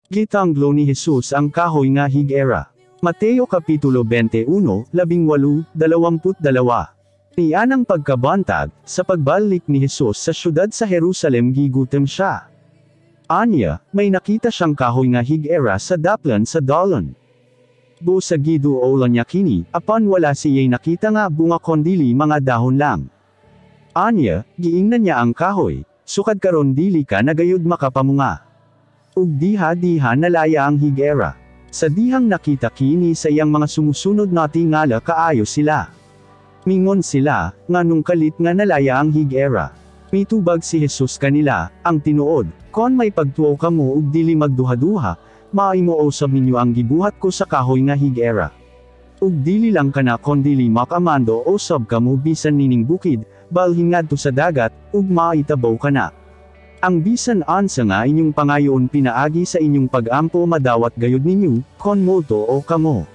Gitanglo ni Jesus ang kahoy nga higera. Mateo Kapitulo 21, 18, 22. Nianang pagkabantag, sa pagbalik ni Jesus sa syudad sa Jerusalem, gigutom siya. Anya, may nakita siyang kahoy nga higera sa daplan sa dalan. Busa giduolan niya kini, apan wala siya'y nakita nga bunga kondili mga dahon lang. Anya, giingnan niya ang kahoy, "Sukad karon dili ka na gayud makapamunga." Ug diha-diha nalaya ang higera. Sa dihang nakita kini sa iyang mga sumusunod, natingala kaayo sila. Mingon sila, "Nganong kalit nga nalaya ang higera?" Mitubag si Jesus kanila, "Ang tinuod, kon may pagtuo kamo ug dili magduha-duha, mahimo usab ninyo ang gibuhat ko sa kahoy nga higera. Ug dili lang kana kondili makamando usab kamo bisan nining bukid, 'Balhin ngadto sa dagat,' ug maitabaw kana. Ang bisan unsa nga inyong pangayoon pinaagi sa inyong pag-ampo, madawat gayud ninyo, kon motuo kamo."